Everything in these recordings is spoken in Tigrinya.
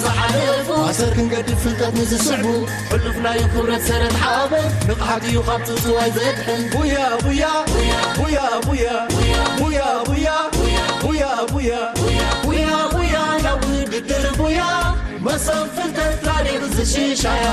ዝሓለፉ ኣሰር ክንገድፍ ፍልጠት ንዝስዕቡ ሕሉፍናዩ ክብረት ሰረት ሓበን ንቕሓት እዩ ካብ ጽውጽዋይ ዘድሕን። ቡያ ቡያ ቡያ ቡያ ቡያ ቡያ ቡያ ቡያ ቡያ ቡያ ቡያ ናብ ውድድር ቡያ መሰብ ፍልጠት ታሪኽ ዝሽሻያ።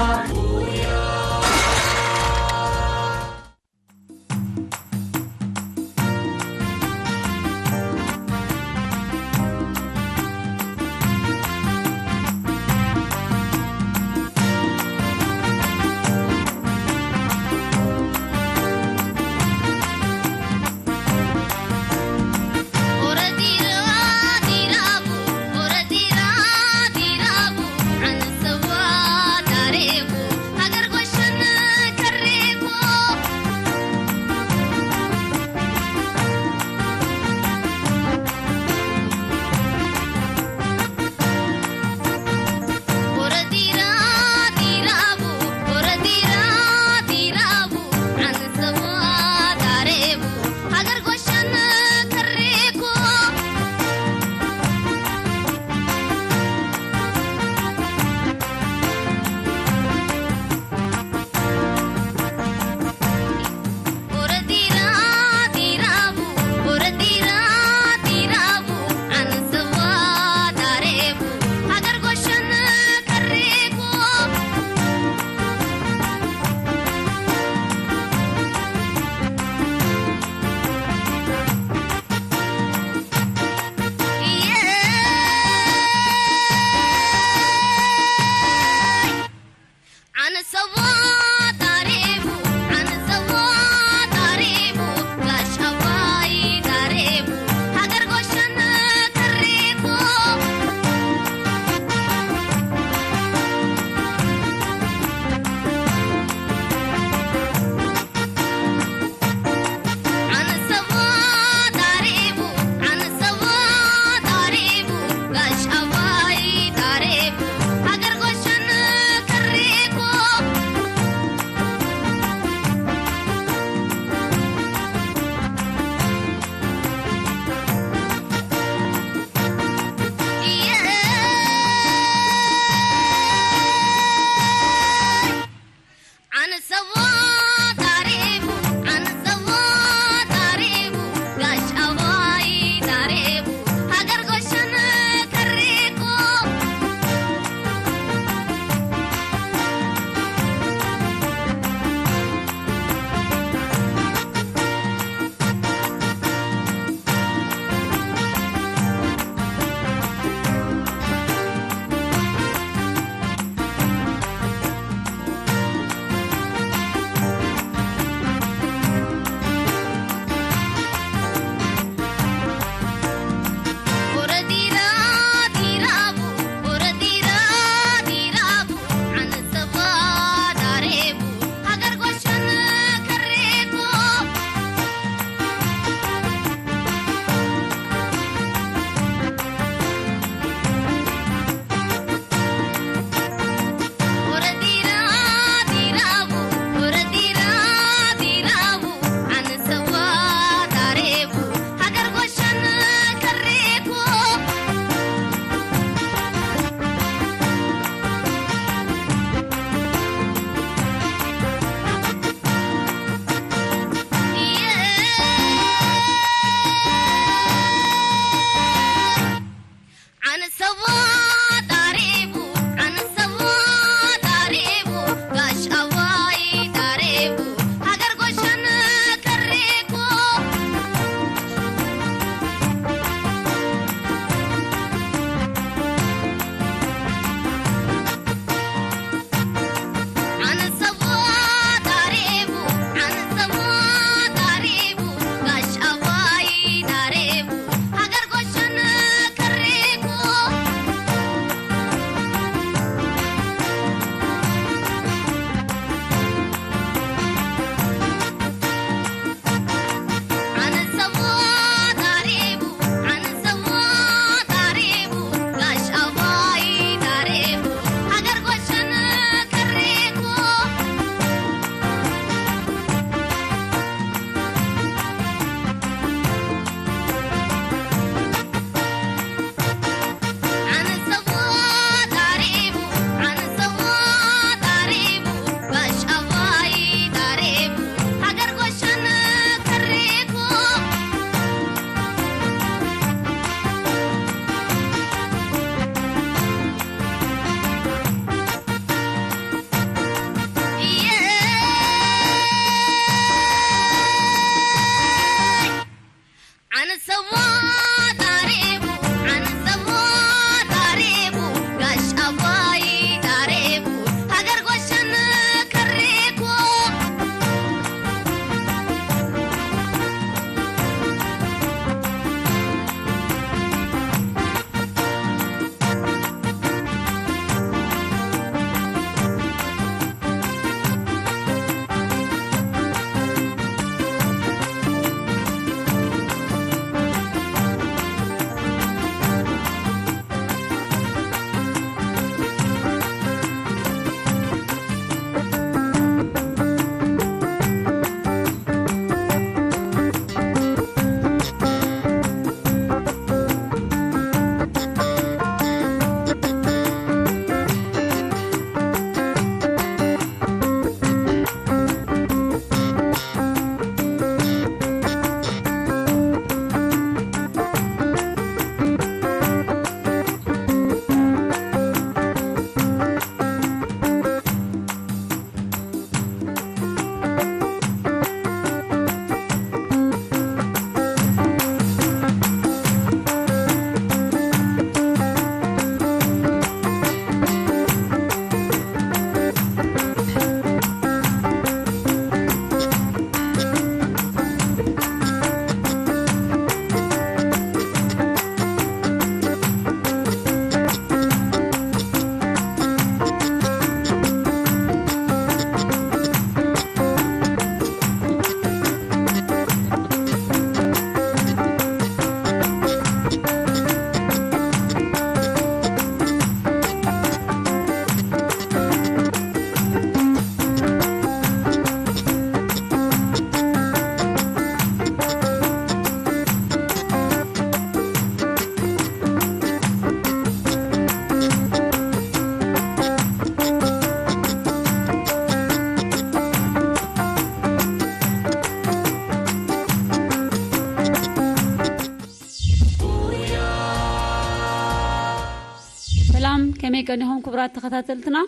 ቀኒኹም ክቡራት ተኸታተልትና፣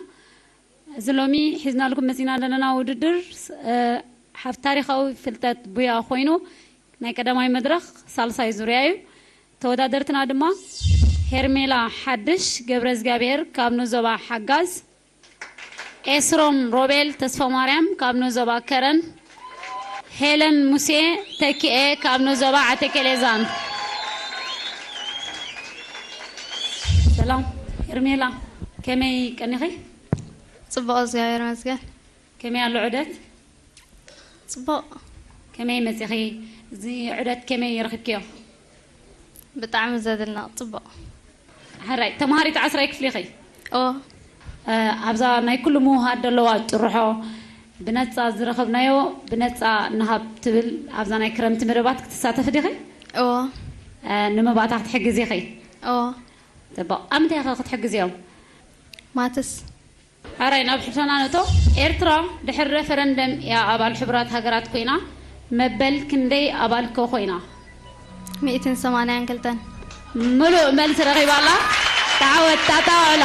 እዚ ሎሚ ሒዝናልኩም መጺና ዘለና ውድድር፣ እ፣ ሓፍ ታሪኻዊ ፍልጠት ቡያ ኮይኑ፣ ናይ ቀዳማይ መድረኽ ሳልሳይ ዙርያ እዩ። ተወዳደርትና ድማ ሄርሜላ ሓድሽ ገብረ እግዚኣብሔር ካብ ንዞባ ሓጋዝ፣ ኤስሮም ሮቤል ተስፋ ማርያም ካብ ንዞባ ከረን፣ ሄለን ሙሴ ተኪኤ ካብ ንዞባ ዓተኬሌዛን። ሰላም ሄርሜላ፣ ከመይ ቀኒኺ? ጽቡቕ፣ እግዚኣብሔር ይመስገን። ከመይ ኣሎ ዑደት? ጽቡቕ። ከመይ መጺኺ? እዚ ዑደት ከመይ ረኺብክዮ? ብጣዕሚ ዘደንቕ፣ ጽቡቕ። ሕራይ፣ ተምሃሪት ዓስራይ ክፍሊ ኢኺ? ኦ። እ፣ ኣብዛ ናይ ኩሉ ምውሃድ ዘለዋ ጭርሖ ብነጻ ዝረኸብናዮ ብነጻ ንሃብ ትብል ኣብዛ ናይ ክረምቲ መደባት ክትሳተፊ ዲኺ? ኦ። እ፣ ንምባታ ክትሕግዚ ኢኺ? ኦ። ጽቡቕ። ኣብ ምንታይ ኢኺ ክትሕግዝዮም? ማትስ። ሕራይ፣ ናብ ሕቶና ንእቶ። ኤርትራ ድሕሪ ሬፈረንደም እያ ኣባል ሕቡራት ሃገራት ኮይና፣ መበል ክንደይ ኣባል ከ ኮይና? ሚእትን ሰማንያን ክልተን። ምሉእ መልሲ ረኺባ ኣላ። ተዓወት፣ ኣጣቕዑላ።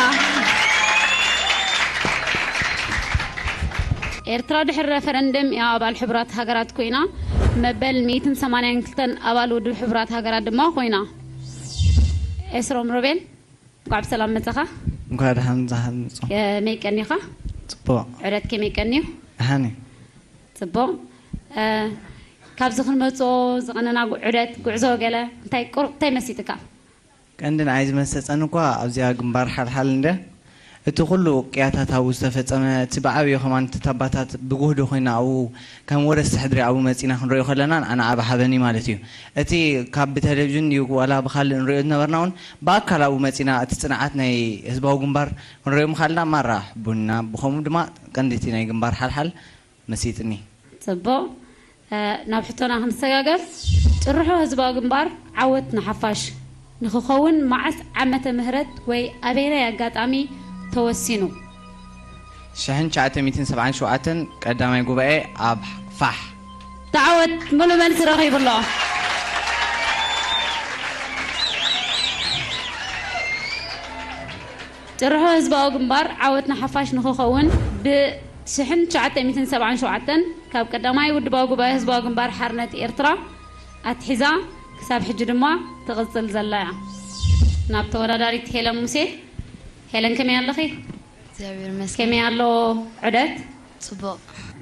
ኤርትራ ድሕሪ ሬፈረንደም እያ ኣባል ሕቡራት ሃገራት ኮይና፣ መበል ሚእትን ሰማንያን ክልተን ኣባል ውድብ ሕቡራት ሃገራት ድማ ኮይና። ኤስሮም ሮቤል፣ እንኳዕ ብሰላም መጻኻ። እንኳዕ ደሓን ዛሓን መጹ። ከመይ ቀኒኻ? ጽቡቕ። ዑደት ከመይ ቀንዩ? ደሓን እዩ። ጽቡቕ። እ፣ ካብዚ ክንመጾ ዝቐነና ጉ-፣ ዑደት፣ ጉዕዞ ገለ እንታይ ቁሩብ እንታይ መሲጥካ? ቀንዲ ንዓይ ዝመሰጸኒ እኳ ኣብዚኣ ግንባር ሓልሓል እንደ እቲ ኩሉ ቅያታት ኣብኡ ዝተፈጸመ፣ እቲ ብዓብዩ ከማን እቲ ታባታት ብጉህዲ ኮይና ኣብኡ ከም ወረስቲ ሕድሪ ኣብኡ መጺና ክንሪኦ ከለና ንዓና ዓቢ ሓበን እዩ ማለት እዩ። እቲ ካብ ብቴሌቪዥን ድዩ ዋላ ብኻልእ ንሪኦ ዝነበርና እውን ብኣካል ኣብኡ መጺና እቲ ጽንዓት ናይ ህዝባዊ ግንባር ክንሪኦ ምኻልና ማራ ቡና፣ ብኸምኡ ድማ ቀንዲ እቲ ናይ ግንባር ሓልሓል መሲጥኒ። ጽቡቕ። እ፣ ናብ ሕቶና ክንሰጋገር፣ ጭርሖ ህዝባዊ ግንባር ዓወት ንሓፋሽ ንኽኸውን መዓስ ዓመተ ምህረት ወይ ኣበየናይ ኣጋጣሚ ተወሲኑ? ሽሕን ትሽዓተ ሚእትን ሰብዓን ሸውዓተን ቀዳማይ ጉባኤ ኣብ ፋሕ። ተዓወት፣ ምሉእ መልሲ ረኺቡ ኣሎ። ጭርሖ ህዝባዊ ግንባር ዓወት ንሓፋሽ ንኽኸውን ብሽሕን ትሽዓተ ሚእትን ሰብዓን ሸውዓተን ካብ ቀዳማይ ውድባዊ ጉባኤ ህዝባዊ ግንባር ሓርነት ኤርትራ ኣትሒዛ ክሳብ ሕጂ ድማ ትቕጽል ዘላ እያ። ናብ ተወዳዳሪት ሄለን ሙሴ። ሄለን፣ ከመይ ኣለኺ? እግዚኣብሔር ይመስገን። ከመይ ኣሎ ዑደት? ጽቡቕ።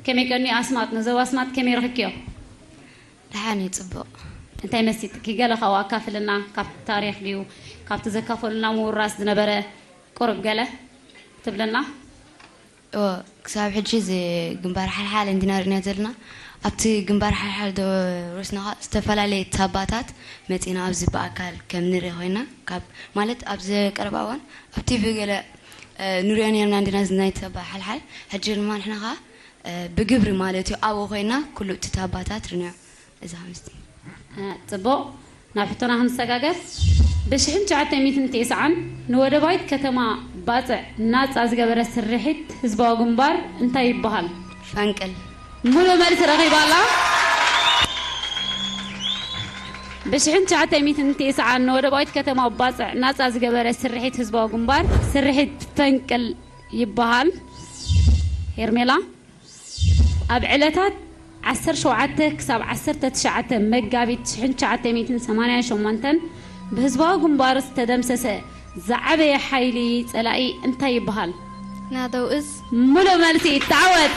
ከመይ ቀኒ ኣስማጥ፣ ነዞብ ኣስማጥ ከመይ ረኽብክዮ? ደሓን እዩ፣ ጽቡቕ። እንታይ መሲጥኪ? ገለ ካብኡ ኣካፍልና፣ ካብ ታሪኽ ድዩ፣ ካብቲ ዘካፈሉና ምውራስ ዝነበረ ቁሩብ ገለ ትብልና? እወ፣ ክሳብ ሕጂ እዚ ግንባር ሓልሓል እንዲና ርኢና ዘለና። ኣብቲ ግንባር ሓልሓል ዶ-፣ ሮስና ኸኣ ዝተፈላለየ ታባታት መጺና ኣብዚ ብኣካል ከም ንርኢ ኮይና፣ ካብ፣ ማለት ኣብዚ ቀረባ እዋን ኣብ ቲቪ ገለ፣ እ፣ ንሪኦ ነርና እንዲና እዚ ናይ ታባ ሓልሓል። ሕጂ ድማ ንሕና ኸኣ፣ እ፣ ብግብሪ ማለት እዩ ኣብኡ ኮይና ኩሉ እቲ ታባታት ርንዮ። እዚ ሓምስቲ። እ፣ ጽቡቕ። ናብ ሕቶና ክንሰጋገር፣ ብሽሕን ትሽዓተ ሚእትን ተስዓን ንወደባዊት ከተማ ባጽዕ ናጻ ዝገበረ ስርሒት ህዝባዊ ግንባር እንታይ ይበሃል? ፈንቅል። ሙሉእ መልሲ ረኺባ ኣላ። ብሽሕን ትሽዓተ ሚእትን ተስዓን ንወደባዊት ከተማ ባጽዕ ናጻ ዝገበረ ስርሒት ህዝባዊ ግንባር ስርሒት ፈንቅል ይበሃል። ሄርሜላ። ኣብ ዕለታት ዓሰርተ ሸውዓተ ክሳብ ዓሰርተ ትሽዓተ መጋቢት ሽሕን ትሽዓተ ሚእትን ሰማንያን ሸሞንተን ብህዝባዊ ግንባር ዝተደምሰሰ ዝዓበየ ሓይሊ ጸላኢ እንታይ ይበሃል? ናደው እዝ። ምሉእ መልሲ፣ ይተዓወት።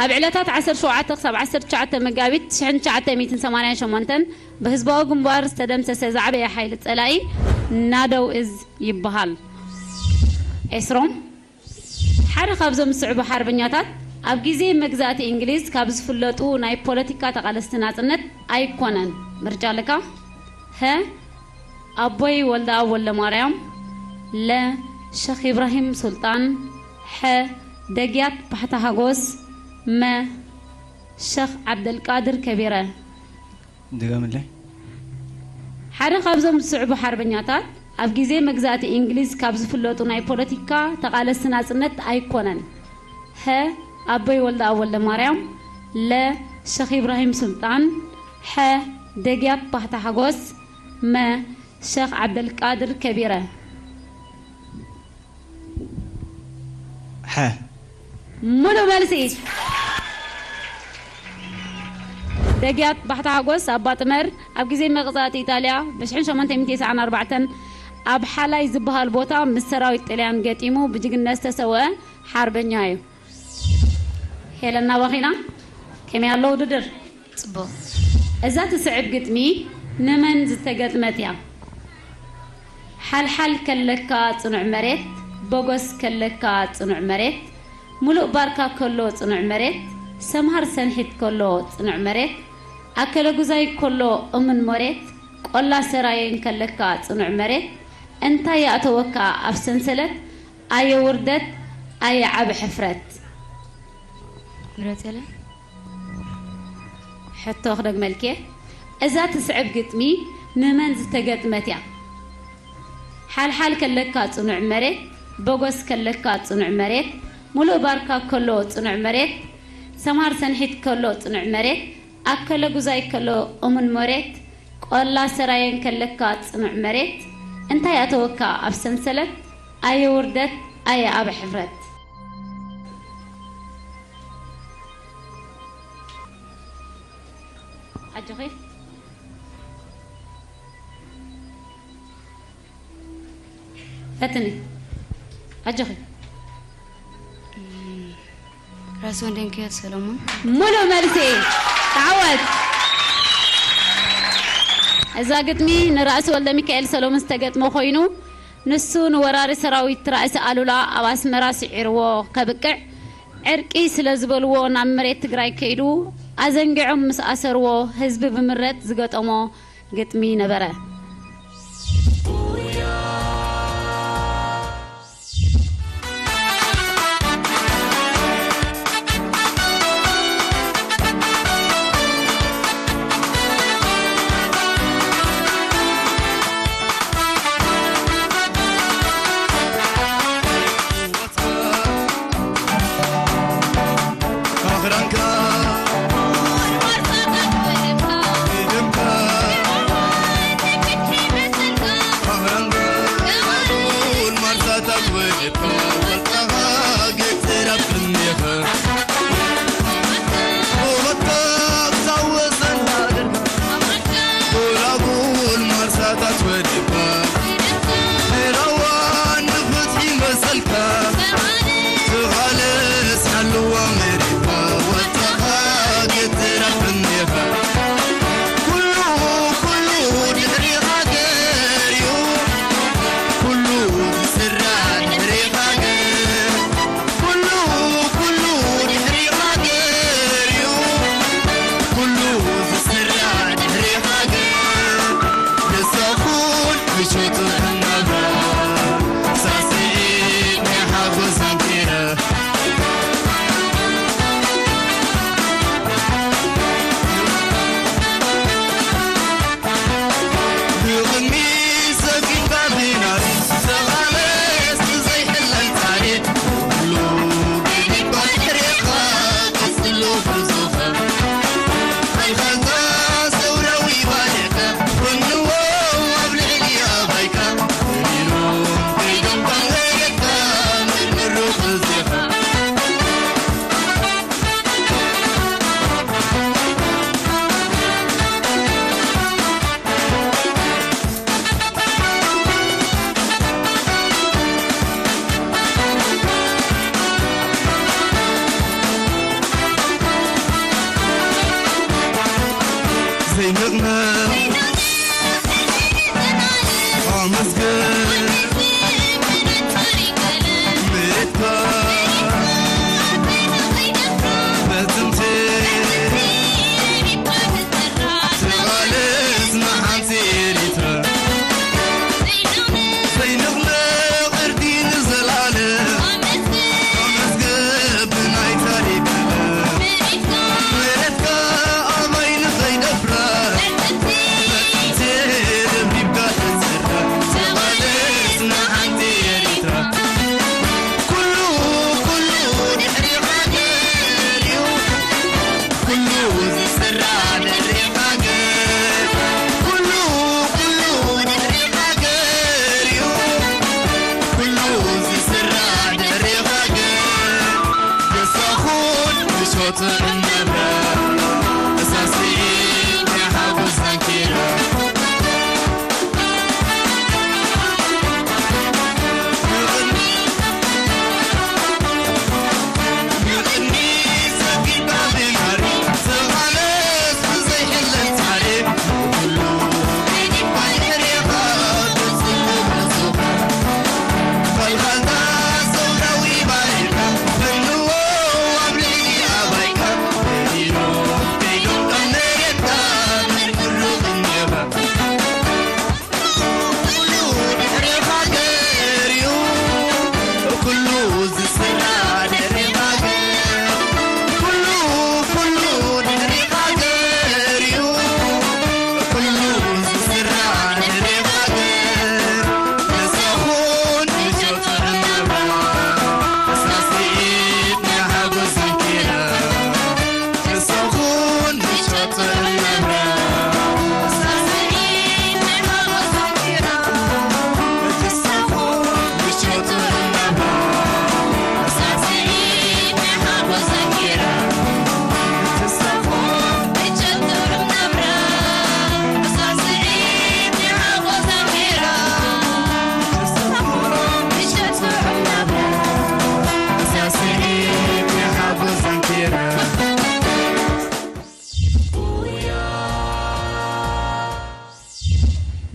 ኣብ ዕለታት ዓሰርተ ሸውዓተ ክሳብ ዓሰርተ ትሽዓተ መጋቢት ሽሕን ትሽዓተ ሚእትን ሰማንያን ሸሞንተን ብህዝባዊ ግንባር ዝተደምሰሰ ዝዓበየ ሓይሊ ጸላኢ ናደው እዝ ይበሃል። ኤስሮም። ሓደ ካብዞም ዝስዕቡ ሓርበኛታት ኣብ ግዜ መግዛእቲ እንግሊዝ ካብ ዝፍለጡ ናይ ፖለቲካ ተቓለስቲ ናጽነት ኣይኮነን። ምርጫ ኣለካ። ሀ፣ ኣቦይ ወልደኣብ ወልደማርያም፣ ለ፣ ሸኽ ኢብራሂም ሱልጣን፣ ሐ፣ ደግያት ባሕታ ሃጎስ፣ መ፣ ሸኽ ዓብደልቃድር ከቢረ። ድገምለይ። ሓደ ካብዞም ዝስዕቡ ሓርበኛታት ኣብ ግዜ መግዛእቲ እንግሊዝ ካብ ዝፍለጡ ናይ ፖለቲካ ተቓለስቲ ናጽነት ኣይኮነን። ሀ፣ ኣቦይ ወልደኣብ ወልደማርያም፣ ለ፣ ሸኽ ኢብራሂም ሱልጣን፣ ሐ፣ ደግያት ባህታ ሓጎስ፣ መ፣ ሸኽ ዓብደልቃድር ከቢረ። ሐ ሙሉእ መልሲ። ደግያት ባሕታ ሓጎስ ኣባ ጥመር ኣብ ግዜ መቕጻዕቲ ኢጣልያ ብ ሸሞንተ ሚእቲ ተስዓን ኣርባዕተን ኣብ ሓላይ ዝበሃል ቦታ ምስ ሰራዊት ጥልያን ገጢሙ ብጅግነት ዝተሰውአ ሓርበኛ እዩ። ሄለና ባኺና ከመይ ኣሎ ውድድር? ጽቡቕ። እዛ ትስዕብ ግጥሚ ንመን ዝተገጥመት እያ? ሓልሓል ከለካ ጽኑዕ መሬት፣ በጎስ ከለካ ጽኑዕ መሬት፣ ሙሉእ ባርካ ከሎ ጽኑዕ መሬት፣ ሰምሃር ሰንሒት ከሎ ጽኑዕ መሬት፣ ኣከለጉዛይ ከሎ እሙን መሬት፣ ቆላ ሰራየን ከለካ ጽኑዕ መሬት፣ እንታይ ይኣተወካ ኣብ ሰንሰለት፣ ኣየ ውርደት፣ ኣየ ዓቢ ሕፍረት። ምረጽ የለን። ሕቶ ክደግመልኪ እየ። እዛ ትስዕብ ግጥሚ ንመን ዝተገጥመት እያ? ሓልሓል ከለካ ጽኑዕ መሬት፣ በጎስ ከለካ ጽኑዕ መሬት፣ ሙሉእ ባርካ ከሎ ጽኑዕ መሬት፣ ሰምሃር ሰንሒት ከሎ ጽኑዕ መሬት፣ ኣከለ ጉዛይ ከሎ እሙን መሬት፣ ቆላ ሰራየን ከለካ ጽኑዕ መሬት፣ እንታይ ኣተወካ ኣብ ሰንሰለት፣ ኣየ ውርደት፣ ኣየ ኣበ ሕፍረት። ኣጆኺ ፈትኒ ኣጆኺ። ራስ ወንደንክዮት ሰሎሞን። ሙሉእ መልሲ። ተዓወት። እዛ ግጥሚ ንራእሲ ወልደ ሚካኤል ሰሎሞን ዝተገጥመ ኮይኑ፣ ንሱ ንወራሪ ሰራዊት ራእሲ ኣሉላ ኣብ ኣስመራ ስዒርዎ ከብቅዕ፣ ዕርቂ ስለ ዝበልዎ ናብ መሬት ትግራይ ከይዱ፣ ኣዘንጊዖም ምስ ኣሰርዎ ህዝቢ ብምረት ዝገጠሞ ግጥሚ ነበረ።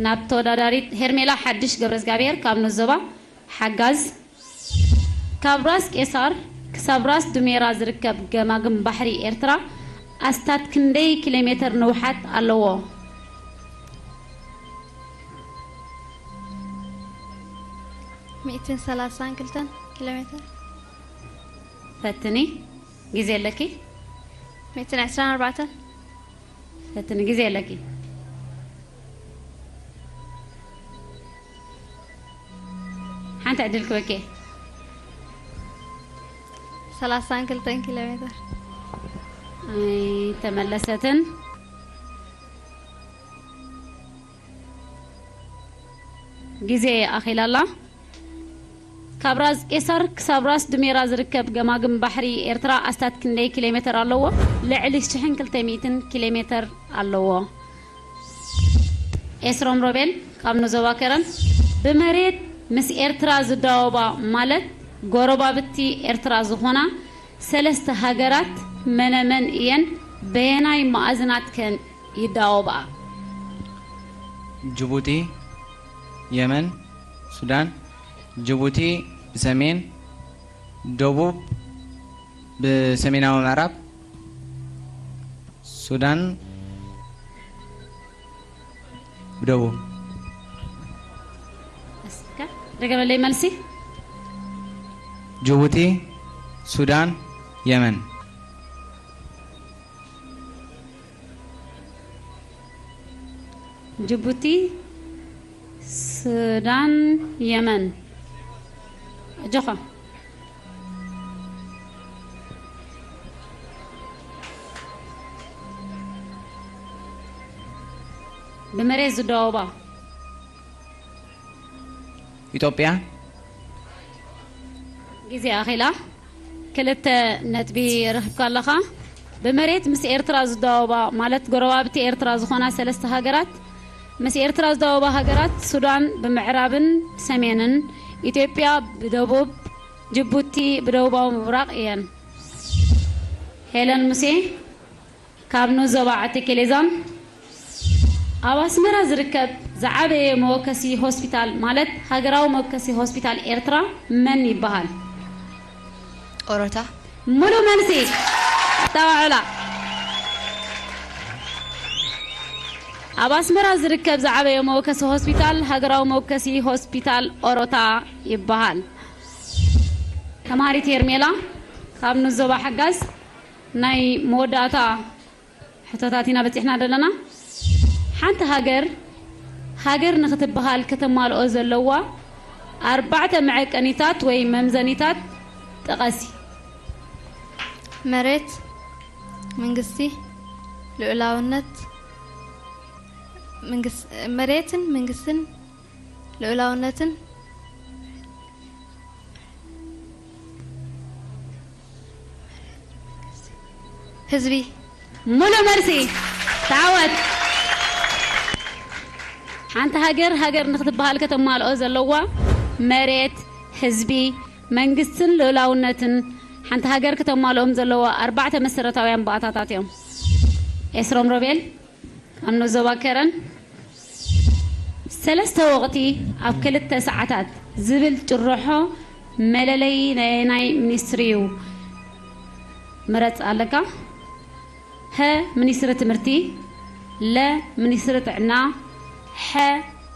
ናብ ተወዳዳሪት ሄርሜላ ሓድሽ ገብረዝጋብሔር ካብ ኖዞባ ሓጋዝ። ካብ ራስ ቄሳር ክሳብ ራስ ዱሜራ ዝርከብ ገማግም ባሕሪ ኤርትራ ኣስታት ክንደይ ኪሎ ሜተር ንውሓት ኣለዎ? ሚእትን ሰላሳን ክልተን ኪሎ ሜተር። ፈትኒ፣ ግዜ ኣለኪ። ሚእትን ዕስራን ኣርባዕተን። ፈትኒ፣ ግዜ ኣለኪ። ሓንቲ ዕድል ክበኪ። ሰላሳን ክልተን ኪሎ ሜተር። ኣይተመለሰትን። ግዜ ኣኺላ ኣላ። ካብ ራስ ቄሳር ክሳብ ራስ ድሜራ ዝርከብ ገማግም ባሕሪ ኤርትራ ኣስታት ክንደይ ኪሎ ሜተር ኣለዎ? ልዕሊ ሽሕን ክልተ ሚእትን ኪሎ ሜተር ኣለዎ። ኤስሮም ሮቤል ካብ ኖዞባ ከረን፣ ብመሬት ምስ ኤርትራ ዝዳወባ ማለት ጎረባብቲ ኤርትራ ዝኾና ሰለስተ ሃገራት መነመን እየን? በየናይ መኣዝናት ከን ይዳወብኣ? ጅቡቲ፣ የመን፣ ሱዳን። ጅቡቲ ብሰሜን፣ ደቡብ ብሰሜናዊ ምዕራብ፣ ሱዳን ብደቡብ። እስከ ደገመለይ መልሲ። ጅቡቲ፣ ሱዳን፣ የመን። ጅቡቲ፣ ሱዳን፣ የመን። ኣጆኻ። ብመሬት ዝዳወባ። ኢትዮጵያ። ግዜ ኣኺላ። ክልተ ነጥቢ ረኺብካ ኣለኻ። ብመሬት ምስ ኤርትራ ዝዳወባ ማለት ጎረባብቲ ኤርትራ ዝኾና ሰለስተ ሃገራት፣ ምስ ኤርትራ ዝዳወባ ሃገራት ሱዳን ብምዕራብን ሰሜንን፣ ኢትዮጵያ ብደቡብ፣ ጅቡቲ ብደቡባዊ ምብራቕ እየን። ሄለን ሙሴ ካብ ንኡስ ዞባ ዓዲ ኬሌዛን፣ ኣብ ኣስመራ ዝርከብ ዝዓበየ መወከሲ ሆስፒታል ማለት ሃገራዊ መወከሲ ሆስፒታል ኤርትራ መን ይበሃል? ኦሮታ። ሙሉ መልሲ። ኣስተባዕላ። ኣብ ኣስመራ ዝርከብ ዝዓበየ መወከሲ ሆስፒታል ሃገራዊ መወከሲ ሆስፒታል ኦሮታ ይበሃል። ተማሃሪት ሄርሜላ ካብ ንኡስ ዞባ ሓጋዝ፣ ናይ መወዳእታ ሕቶታት ኢና በጺሕና ዘለና። ሓንቲ ሃገር ሃገር ንኽትበሃል ከተማልኦ ዘለዋ ኣርባዕተ መዐቀኒታት ወይ መምዘኒታት ጥቐሲ። መሬት፣ መንግስቲ፣ ልኡላውነት፣ መንግስ-፣ መሬትን መንግስትን ልኡላውነትን። ህዝቢ። ሙሉእ መልሲ። ተዓወት። ሓንቲ ሃገር ሃገር ንክትበሃል ከተማልኦ ዘለዋ መሬት፣ ህዝቢ፣ መንግስትን ልኡላውነትን ሓንቲ ሃገር ክተማልኦም ዘለዋ ኣርባዕተ መሰረታውያን ባእታታት እዮም። ኤስሮም ሮቤል፣ ካብ ዞባ ከረን። ሰለስተ ወቕቲ ኣብ ክልተ ሰዓታት ዝብል ጭርሖ መለለዪ ናይ ኣየናይ ሚኒስትሪ እዩ? ምረጽ ኣለካ። ሀ፣ ሚኒስትሪ ትምህርቲ፣ ለ፣ ሚኒስትሪ ጥዕና፣ ሐ፣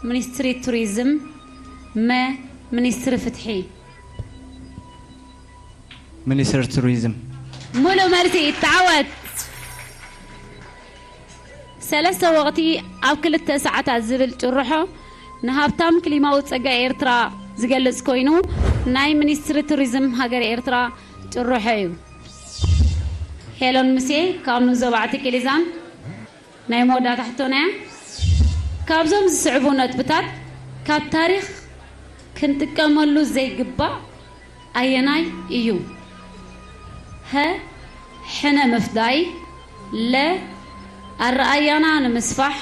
ሚኒስትሪ ቱሪዝም፣ መ፣ ሚኒስትሪ ፍትሒ። ሚኒስትሪ ቱሪዝም። ሙሉእ መልሲ። ተዓወት። ሰለስተ ወቕቲ ኣብ ክልተ ሰዓታት ዝብል ጭርሖ ንሃብታም ክሊማዊ ጸጋ ኤርትራ ዝገልጽ ኮይኑ፣ ናይ ሚኒስትሪ ቱሪዝም ሃገር ኤርትራ ጭርሖ እዩ። ሄሎን ሙሴ ካብ ዞባ ዓዲ ቂሊዛን ናይ መወዳእታ ሕቶና እያ። ካብዞም ዝስዕቡ ነጥብታት ካብ ታሪኽ ክንጥቀመሉ ዘይግባእ ኣየናይ እዩ? ሀ፣ ሕነ ምፍዳይ፣ ለ፣ ኣረኣያና ንምስፋሕ፣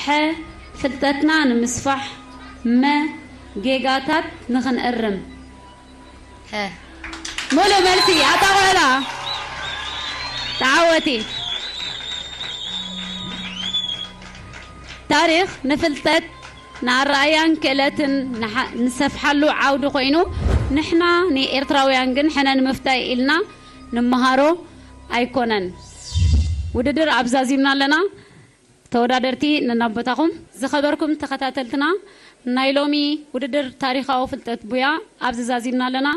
ሐ፣ ፍልጠትና ንምስፋሕ፣ መ፣ ጌጋታት ንኽንእርም። ሀ። ሙሉእ መልሲ ኣታ ቆላ። ተዓወቲ። ታሪኽ ንፍልጠት፣ ንኣረኣያን ክእለትን ንሓ- ንሰፍሓሉ ዓውዲ ኮይኑ፣ ንሕና ንኤርትራውያን ግን ሕነ ንምፍዳይ ኢልና ንመሃሮ ኣይኮነን። ውድድር ኣብዛዚምና ኣለና። ተወዳደርቲ ነናብ ቦታኹም። ዝኸበርኩም ተኸታተልትና፣ ናይ ሎሚ ውድድር ታሪኻዊ ፍልጠት ቡያ ኣብዚ ዛዚምና ኣለና።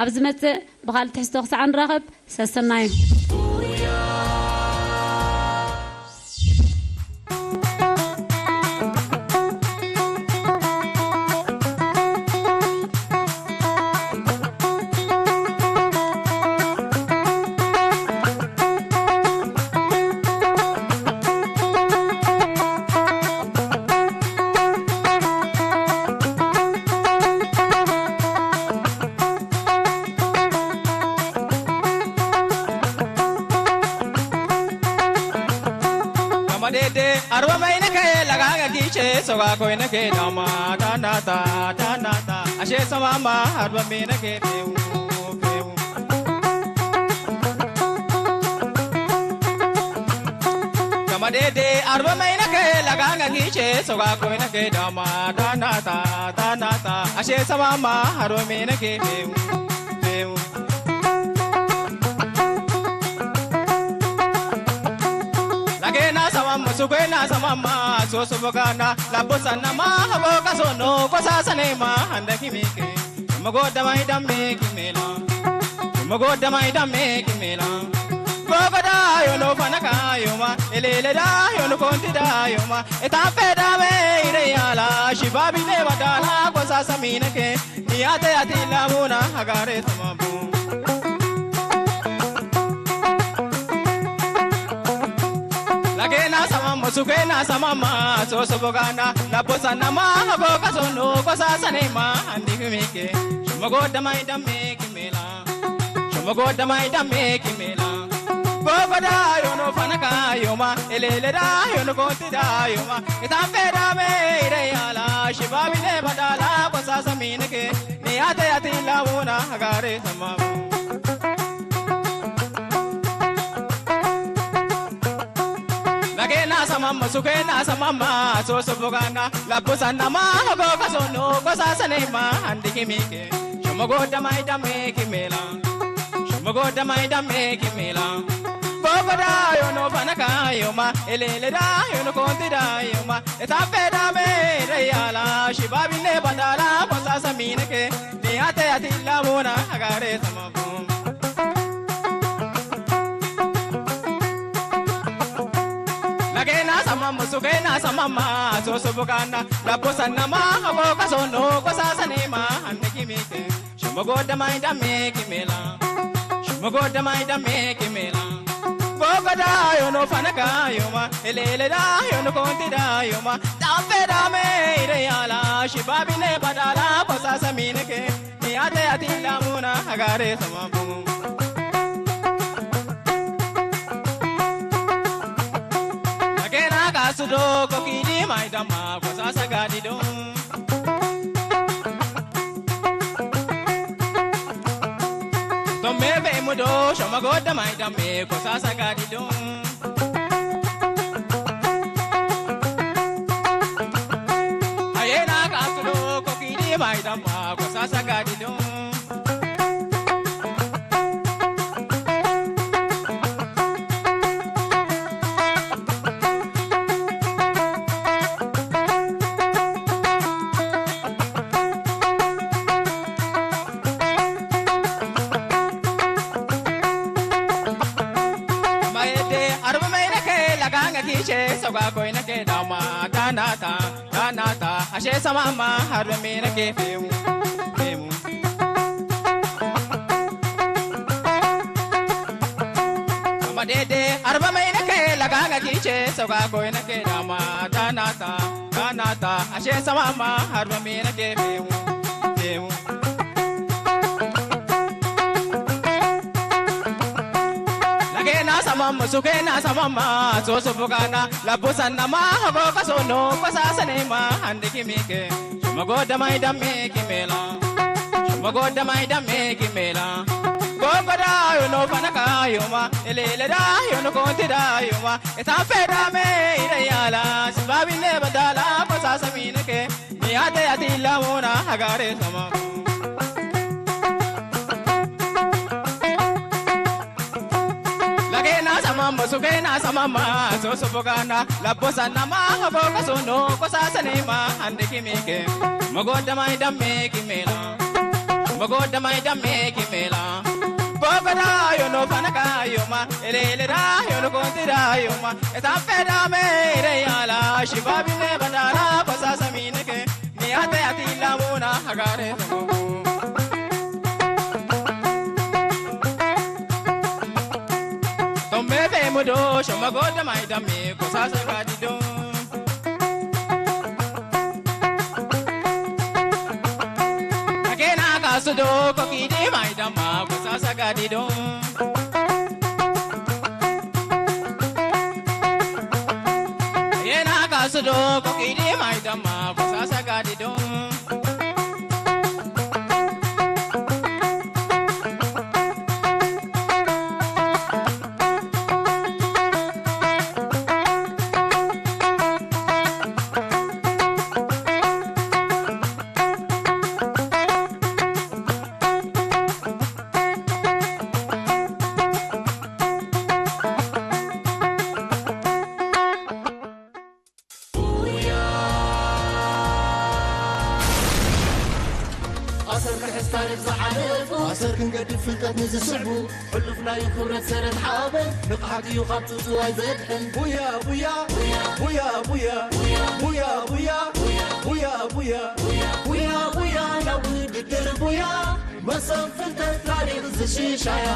ኣብ ዝመጽእ ብኻልእ ትሕዝቶ ክሳዕ ንራኸብ፣ ሰሰናዩ። Kamadede arba maina ke lagaga giche soga koina ke dama tanata tanata ashe samama arba maina ke peu peu. Kamadede arba maina ke lagaga giche soga koina ke dama tanata tanata ashe samama arba maina ke peu peu. Lagena samam sugena samam so subgana labosanama boka sono kosa sanema handa kimike. Mogoda mai damme kimela. Mogoda mai damme kimela. Gogoda yono fanaka yoma elele da yono konti da yoma. Etape da me ire yala shibabi ne badala kosa saminake. Niyate ati lamuna hagare tamabu. Lagena samam sugena samam so subgana labosanama boka sono kosa sanema handa kimike. Mogoda mai damme kimela. Mogoda mai damme kimela. Gogoda yono fanaka yoma elele da yono konti da yoma. Etape da me ire yala shibabi ne badala kosa saminake. Niyate ati lamuna hagare tamabu. Lagena samam sugena samam so subgana labosanama boka sono kosa sanema handa kimike. Mogoda mai damme kimela. Mogoda mai damme kimela. Gogoda yono fanaka yoma elele da yono konti da yoma. Etape da me ire yala shibabi ne badala kosa saminake. Niyate ati lamuna hagare tamabu. Lagena samam sugena samam so subgana labosanama boka sono kosa sanema handa kimike. Mogoda mai damme kimela. Mogoda mai damme kimela. Gogoda yono fanaka yoma elele da yono konti da yoma. Etape da me ire yala shibabi ne badala kosa saminake. Niyate ati lamuna hagare tamabu. ኣጋዲዶም። ቶሜ በይሙዶ ሸመጎ ደማይ ደሜ ኮሳስ ኣጋዲዶም። ኣየና ቃስሎ ኮኪዲ ማይ ደማ ኮሳስ ኣጋዲዶም። ማየዴ ኣርብ መይነከ ለጋንገ ኪቼ ሰጓ ኮይነከ ዳማ ዳናታ ዳናታ ኣሼ ሰማማ ኣርብ መይነከ ፌሙ ፌሙ ማዴዴ ኣርብ መይነከ ለጋንገ ኪቼ ሰጓ ኮይነከ ዳማ ዳናታ ዳናታ ኣሼ ሰማማ ኣርብ መይነከ ፌሙ ፌሙ ለጌና ሰማም ሱኬና ሰማማ ሶሶ ፉጋና ለቦ ሰናማ ሆጎ ከሶኖ ቆሳሰኔማ አንድ ኪሚኬ ሽመጎ ደማይ ደሜ ኪሜላ ሽመጎ ደማይ ደሜ ኪሜላ ጎጎዳ ዮኖ ፈነካ ዮማ ኤሌሌዳ ዮኖ ኮንቲዳ ዮማ ኤታፌዳሜ ኢደያላ ስባቢኔ በዳላ ቆሳሰሚንኬ ኒያተ ያቲ ላሞና ሀጋሬ ሰማ ለጌና ሰማማ ሱኬና ሰማማ ሶሶ ፎጋና ለቦ ሰናማ ሆጎ ከሶኖ ቆሳሰኔማ አንድ ኪሚኬ መጎደማይ ደሜ ኪሜላ መጎደማይ ደሜ ኪሜላ ጎጎዳ ዮኖ ፈነካ ዮማ ኤሌሌዳ ዮኖ ኮንቲዳ ዮማ ኤታፌዳሜ ኢደያላ ሽባቢኔ በዳላ ቆሳሰሚንኬ ኒያተ ያቲ ላሞና ሀጋሬ ሰማ ቶሜ ፌሙዶ ሸመጎ ደማይ ደሜ ኮሳሰ ጋዲዶ ናጌና ካሱዶ ኮኪዲ ማይ ደማ ኮሳሰ ጋዲዶ የና ካሱዶ ኮኪዲ ማይ ደማ ኮሳሰ ጋዲዶ ኣሰር ክሕዝ ታሪኽ ዝሓለፉ ኣሰር ክንገድፍ ፍልጠት ንዝስዕቡ ሕሉፍናዩ ክብረት ሰረት ሓበን ንቕሓትዩ ካብ ጽጽዋይ ዘድሕን ቡያ ቡያ ቡያ ቡያ ቡያ ቡያ ቡያ ቡያ ቡያ ቡያ ናብ ውድድር ቡያ መሰብ ፍልጠት ታሪኽ ዝሽሻያ